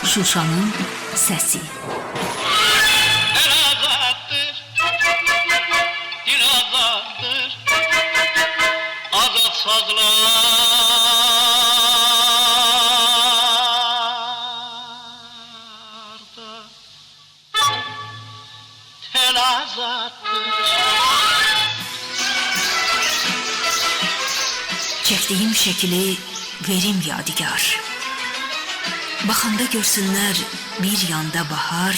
Şuşanın səsi. El azaddır, dil azaddır, azad sazlarda tel azaddır. Çəkdiyim şəkili verim yadigar. Baxanda görsünlər bir yanda bahar,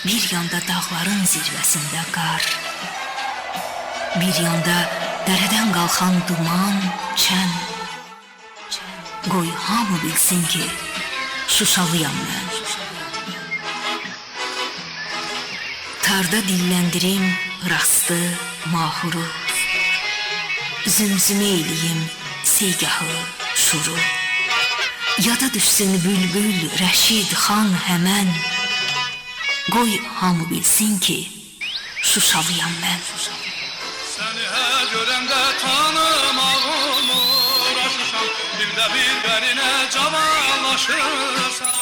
bir yanda dağların zirvəsində qar. Bir yanda dərədən qalxan duman, çən. Qoy hamı bilsin ki, Şuşalıyam mən. Tarda dilləndirim rastı, mahuru. Zümzümə eləyim segahı, şuru. Yada düşsün bülbül, Rəşid xan həmən. Qoy hamı bilsin ki, Şuşalıyam mən. Səni hər görəndə tanımaq olmur ay Şuşam, bir də bir bərinə cavanlaşırsan.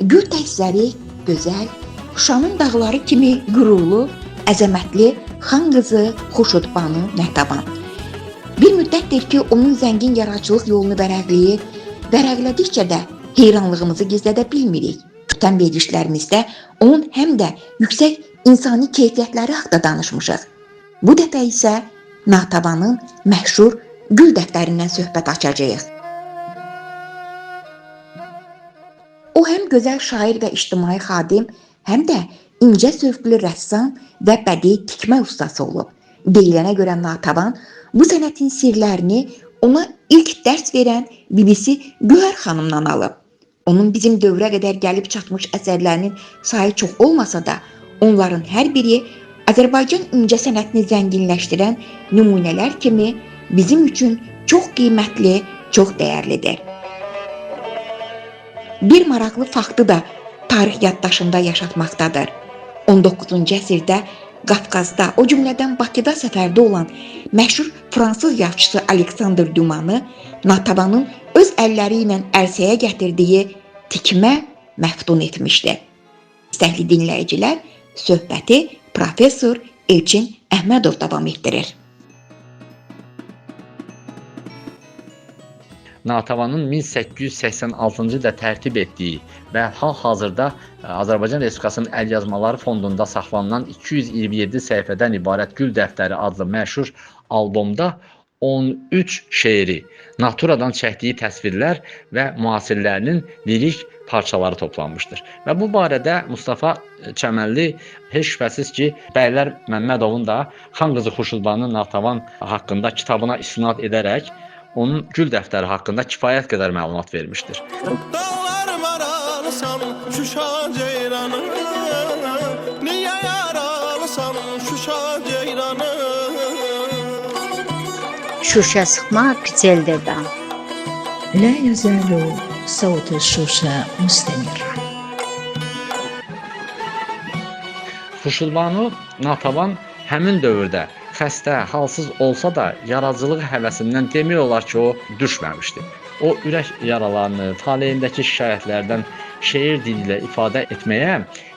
Gül təsləri gözəl, Şuşanın dağları kimi qürurlu, əzəmətli xan qızı Xurşudbanu Natavan. Bir müddətdir ki, onun zəngin yaradıcılıq yolunu vərəqləyir, vərəqlədikcə də heyranlığımızı gizlədə bilmirik. Ötən verilişlərimizdə onun həm də yüksək insani keyfiyyətləri haqqında danışmışıq. Bu dəfə isə Natavanın məşhur gül dəftərindən söhbət açacağıq. O həm gözəl şair və ictimai xadim, həm də incə zövqlü rəssam və bədii tikmə ustası olub. Deyilənə görə Natavan bu sənətin sirlərini ona ilk dərs verən bibisi Gühər xanımdan alıb. Onun bizim dövrə qədər gəlib çatmış əsərlərinin sayı çox olmasa da, onların hər biri Azərbaycan incə sənətini zənginləşdirən nümunələr kimi bizim üçün çox qiymətli, çox dəyərlidir. Bir maraqlı faktı da tarix yaddaşında yaşatmaqdadır. 19-cu əsrdə Qafqazda, o cümlədən Bakıda səfərdə olan məşhur fransız yazıçısı Aleksandr Dumanı Natavanın öz əlləri ilə ərsəyə gətirdiyi tikmə məftun etmişdi. İstəkli dinləyicilər, söhbəti professor Elçin Əhmədov davam etdirir. Natavanın 1886-cı ildə tərtib etdiyi və hal-hazırda Azərbaycan Respublikasının Əlyazmaları Fondunda saxlanılan 227 səhifədən ibarət Gül Dəftəri adlı məşhur albomda 13 şeiri, naturadan çəkdiyi təsvirlər və müasirlərinin lirik parçaları toplanmışdır. Və bu barədə Mustafa Çəmənli heç şübhəsiz ki, Bəylər Məmmədovun da Xan qızı Xurşudbanu Natavan haqqında kitabına istinad edərək onun Gül Dəftəri haqqında kifayət qədər məlumat vermişdir. Dağlar maralısan Şuşa ceyranı, niyə yaralısan Şuşa ceyranı? Şuşa sıxmaq güzeldir da. لا يزال صوت الشوشة مستمرا. Xurşudbanu Natavan həmin dövrdə xəstə, halsız olsa da yaradıcılıq həvəsindən demək olar ki, o düşməmişdi. O ürək yaralarını, taleyindəki şikayətlərdən şeir dili ilə ifadə etməyə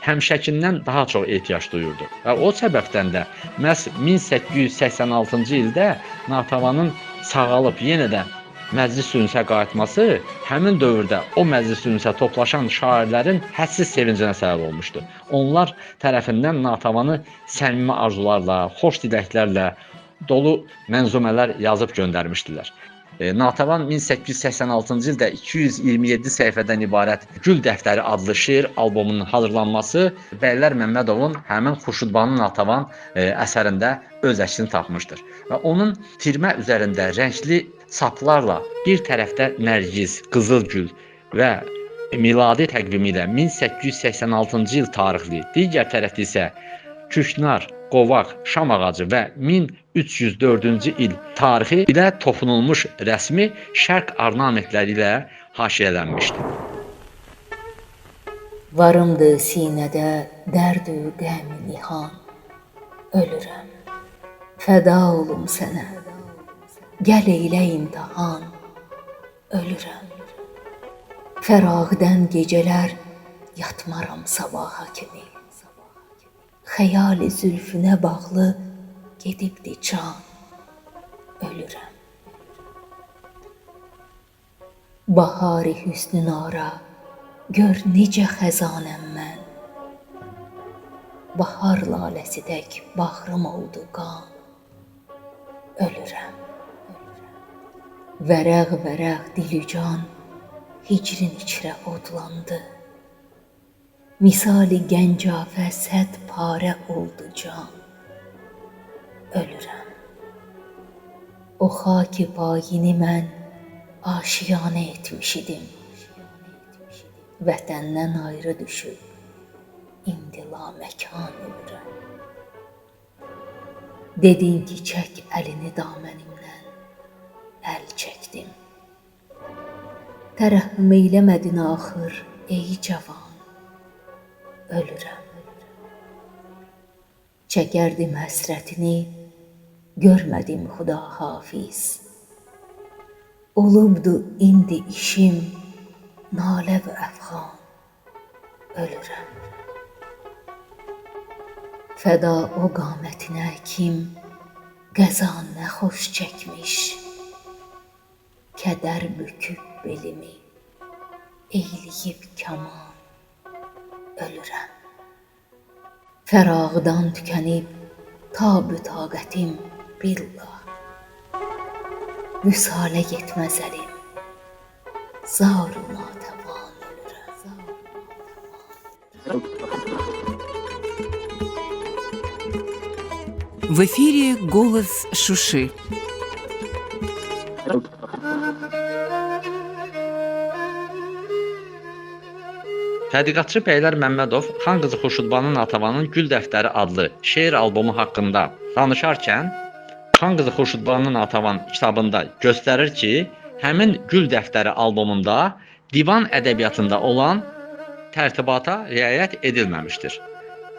həmişəkindən daha çox ehtiyac duyurdu. Və o səbəbdən də məhz 1886-cı ildə Natavanın sağalıb yenə də məclis ünsə qayıtması həmin dövrdə o məclis ünsə toplaşan şairlərin hədsiz sevincinə səbəb olmuşdu. Onlar tərəfindən Natavanı səmimi arzularla, xoş diləklərlə dolu mənzumələr yazıb göndərmişdilər. Natavan 1886-cı ildə 227 səhifədən ibarət Gül Dəftəri adlı şeir albomunun hazırlanması Bəylər Məmmədovun həmin Xurşudbanu Natavan əsərində öz əksini tapmışdır. Və onun tirmə üzərində rəngli saplarla bir tərəfdə nərgiz, qızılgül və miladi təqvimi ilə 1886-cı il tarixli, digər tərəfdə isə küknar, qovaq, şam ağacı və 1304-cü il tarixi ilə toxunulmuş rəsmi şərq ornamentləri ilə haşiyələnmişdi. Varımdır sinədə dərdü qəmi nihan. Ölürəm. Fəda olum sənə. Gəl eylə imtahan. ölürəm. Fərağdən gecələr yatmaram sabaha kimi. Xəyali zülfünə bağlı gedibdi can, ölürəm. Bahari hüsnün ara, gör necə xəzanəm mən. Bahar laləsi tək bağrım oldu qan, ölürəm. Vərəq-vərəq dilücan hicrin içrə odlandı. Misali gəncafə səd parə oldu can, ölürəm. O xaki payini mən aşiyanə etmiş idim. Vətəndən ayrı düşüb, indi laməkan ölürəm. Dedin ki, çək əlini damənimdən, əl çəkdim. Tərəhhüm eyləmədin axır, ey cavan, ölürəm. Çəkərdim həsrətini, görmədim Xuda hafiz. Olubdu indi işim, nalə və əfğan, ölürəm. Fəda o qamətinə kim qəza nə xoş çəkmiş, kədər büküb belimi, eyləyib kaman, ölürəm. Fərağdan tükənib tab-ü taqətim billah. Vüsalə yetməz əlim, zar-ı natəvan ölürəm. В эфире «Голос Шуши». Tədqiqatçı Bəylər Məmmədov Xan qızı Xurşudbanu Natavanın Gül Dəftəri adlı şeir albomu haqqında danışarkən Xan qızı Xurşudbanu Natavan kitabında göstərir ki, həmin Gül Dəftəri albomunda divan ədəbiyyatında olan tərtibata riayət edilməmişdir.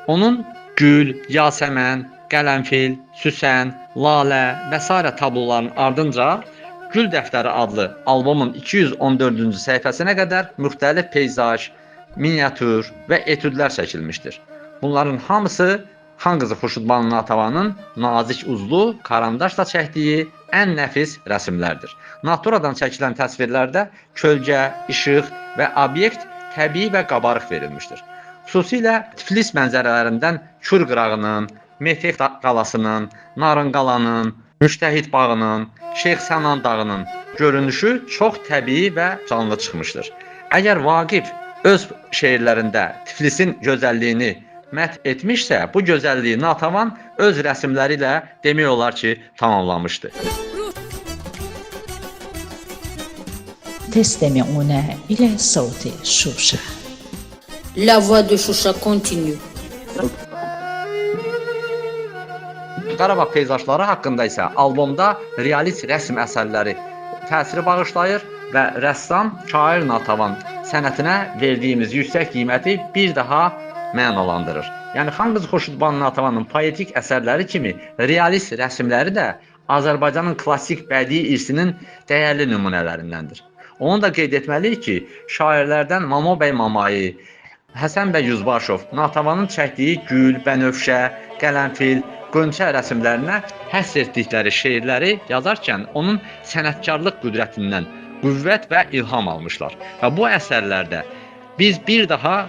Onun gül, yasəmən, qələnfil, süsən, lalə və sairə tabloların ardınca Gül Dəftəri adlı albomun 214-cü səhifəsinə qədər müxtəlif peyzaj, miniatür və etüdlər çəkilmişdir. Bunların hamısı Xan qızı Xurşudbanu Natavanın nazik uzlu karandaşla çəkdiyi ən nəfis rəsimlərdir. Naturadan çəkilən təsvirlərdə kölgə, işıq və obyekt təbii və qabarıq verilmişdir. Xüsusilə Tiflis mənzərələrindən Kür qırağının, Mete qalasının, Narın qalanın, Müştəhid bağının, Şeyx Sənan dağının görünüşü çox təbii və canlı çıxmışdır. Əgər Vaqif öz şeirlərində Tiflisin gözəlliyini məth etmişsə, bu gözəlliyi Natavan öz rəsimləri ilə demək olar ki, tamamlamışdı. تستمعون إلى صوت شوشة. La voix de Shusha continue. Qarabağ peyzajları haqqında isə albomda realist rəsm əsərləri təsiri bağışlayır və rəssam şair Natavan sənətinə verdiyimiz yüksək qiyməti bir daha mənalandırır. Yəni Xan qızı Xurşudbanu Natavanın poetik əsərləri kimi realist rəsmləri də Azərbaycanın klassik bədii irsinin dəyərli nümunələrindəndir. Onu da qeyd etməliyik ki, şairlərdən Mamo bəy Mamayi, Həsən bəy Yüzbaşov Natavanın çəkdiyi gül, bənövşə, qələnfil, qönçə rəsmlərinə həsr etdikləri şeirləri yazarkən onun sənətkarlıq qüdrətindən qüvvət və ilham almışlar. Və bu əsərlərdə biz bir daha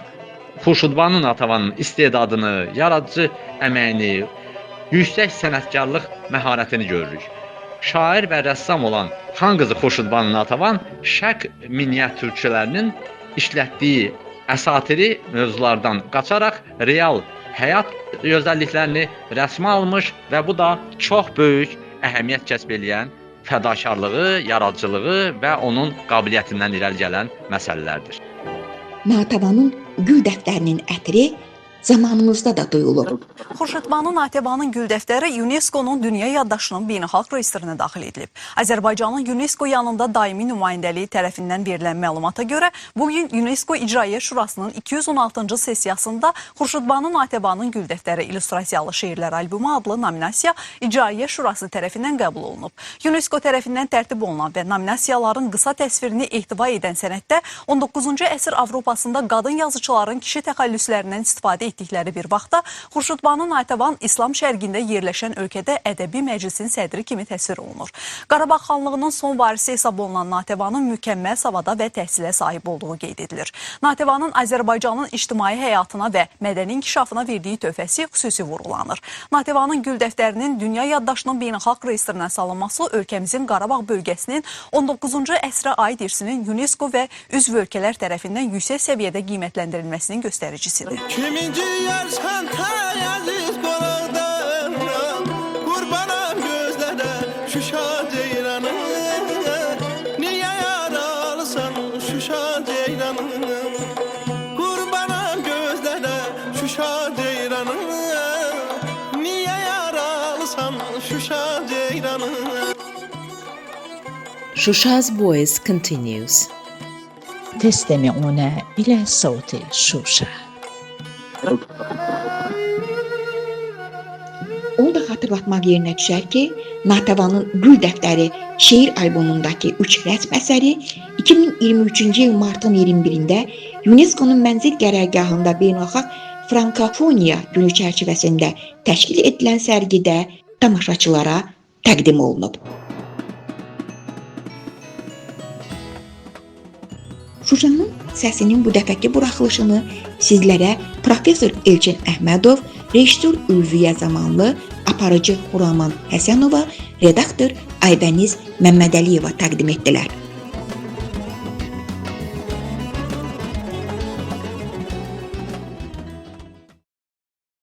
Xurşudbanu Natavanın istedadını, yaradıcı əməyini, yüksək sənətkarlıq məharətini görürük. Şair və rəssam olan Xan qızı Xurşudbanu Natavan şərq miniatürçülərinin işlətdiyi əsatiri mövzulardan qaçaraq real həyat gözəlliklərini rəsmə almış və bu da çox böyük əhəmiyyət kəsb eləyən fədakarlığı, yaradıcılığı və onun qabiliyyətindən irəli gələn məsələlərdir. Natavanın Gül Dəftərinin ətri zamanımızda da duyulur. Xurşudbanu Natəvanın Gül dəftəri UNESCO-nun Dünya Yaddaşının beynəlxalq reyestrinə daxil edilib. Azərbaycanın UNESCO yanında daimi nümayəndəliyi tərəfindən verilən məlumata görə bugün UNESCO İcraiyyə Şurasının 216-cı sessiyasında Xurşudbanu Natəvanın Gül dəftəri illüstrasiyalı şeirlər albümü adlı nominasiya İcraiyyə Şurası tərəfindən qəbul olunub. UNESCO tərəfindən tərtib olunan və nominasiyaların qısa təsvirini ehtiva edən sənəddə 19-cu əsr Avropasında qadın yazıçıların kişi təxəllüslərindən istifadə etdikləri bir vaxtda Xurşudbanu Natəvan İslam şərqində yerləşən ölkədə ədəbi məclisin sədri kimi təsvir olunur. Qarabağ xanlığının son varisi hesab olunan Natəvanın mükəmməl savada və təhsilə sahib olduğu qeyd edilir. Natəvanın Azərbaycanın ictimai həyatına və mədəni inkişafına verdiyi töhfəsi xüsusi vurğulanır. Natəvanın Gül dəftərinin Dünya Yaddaşının beynəlxalq reyestrinə salınması ölkəmizin Qarabağ bölgəsinin 19-cu əsrə aid irsinin UNESCO və üzv ölkələr tərəfindən yüksək səviyyədə qiymətləndirilməsinin göstəricisidir. Kimin ciyərsən təy əziz qonaqdan, qurbanam gözlərə Şuşa ceyranı. Niyə yaralısan Şuşa ceyranı? Qurbanam gözlərə Şuşa ceyranı. Niyə yaralısan Şuşa ceyranı? Shusha's voice continues. تستمعون إلى صوت شوشا. Onu da xatırlatmaq yerinə düşər ki, Natəvanın Gül dəftəri şeir albomundakı 3 rəsm əsəri 2023-cü il martın 21-də UNESCO-nun mənzil qərargahında beynəlxalq Frankofoniya günü çərçivəsində təşkil edilən sərgidə tamaşaçılara təqdim olunub. Şuşanın səsinin bu dəfəki buraxılışını sizlərə professor Elçin Əhmədov, rejissor Ülviyə Zamanlı, aparıcı Xuraman Həsənova, redaktor Aybəniz Məmmədəliyeva təqdim etdilər.